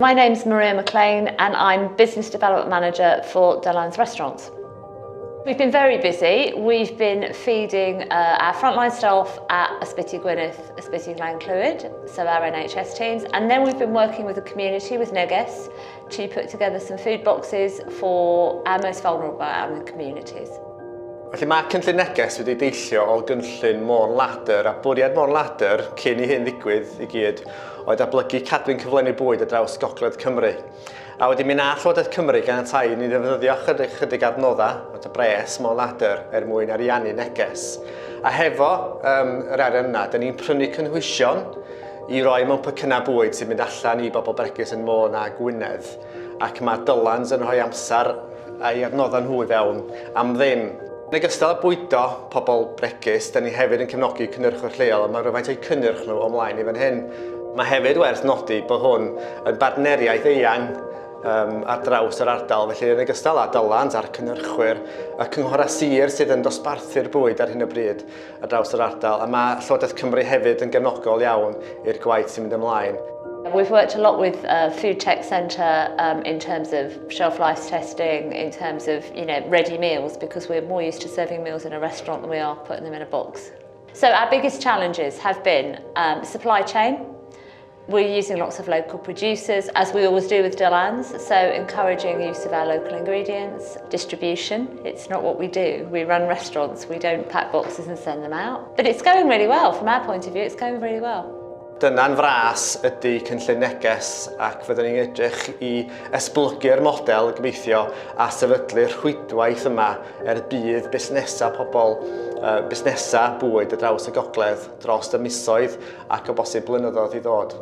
My name's Maria McLean and I'm Business Development Manager for Dylan's Restaurants. We've been very busy. We've been feeding our frontline staff at Ysbyty Gwynedd, Ysbyty Glan Clwyd, so our NHS teams, and then we've been working with the community, with Neges, to put together some food boxes for our most vulnerable out in the communities. Felly mae cynllun Neges wedi deillio o gynllun Môn Ladder a bwriad Môn Ladder cyn i hyn ddigwydd i gyd oedd datblygu cadwyn cyflenwi bwyd ar draws Gogledd Cymru. A wedyn mi nath Llywodraeth Cymru ganiatáu i ni ddefnyddio chydig chydig adnoddau, fatha bres Môn Ladder, er mwyn ariannu Neges. A hefo um, yr arian yna, dyn ni'n prynu cynhwysion i roi mewn pecynnau bwyd sy'n mynd allan i bobl bregus yn Môn a Gwynedd. Ac mae Dylans yn rhoi amser a'i adnoddau nhw i fewn am ddim. Yn ogystal â bwydo pobl bregus, da ni hefyd yn cefnogi cynnyrchwyr lleol a mae rhywfaint o'u cynnyrch nhw o mlaen i fan hyn. Mae hefyd werth nodi bod hwn yn bartneriaeth eang um, ar draws yr ardal, felly yn ogystal â Dylans a'r cynnyrchwyr, y cynghorau sir sydd yn dosbarthu'r bwyd ar hyn o bryd ar draws yr ardal, a mae Llywodraeth Cymru hefyd yn gefnogol iawn i'r gwaith sy'n mynd ymlaen. We've worked a lot with Food Tech Centre in terms of shelf life testing, in terms of ready meals, because we're more used to serving meals in a restaurant than we are putting them in a box. So our biggest challenges have been supply chain. We're using lots of local producers, as we always do with Dylan's, so encouraging use of our local ingredients. Distribution, it's not what we do. We run restaurants, we don't pack boxes and send them out. But it's going really well, from our point of view, it's going really well. Dyna'n fras ydy cynllun Neges ac fyddwn ni'n edrych i esblygu'r model gobeithio a sefydlu'r rhwydwaith yma er budd busnesau pobl, uh, busnesau bwyd ar draws y gogledd dros y misoedd ac o bosib blynyddoedd i ddod.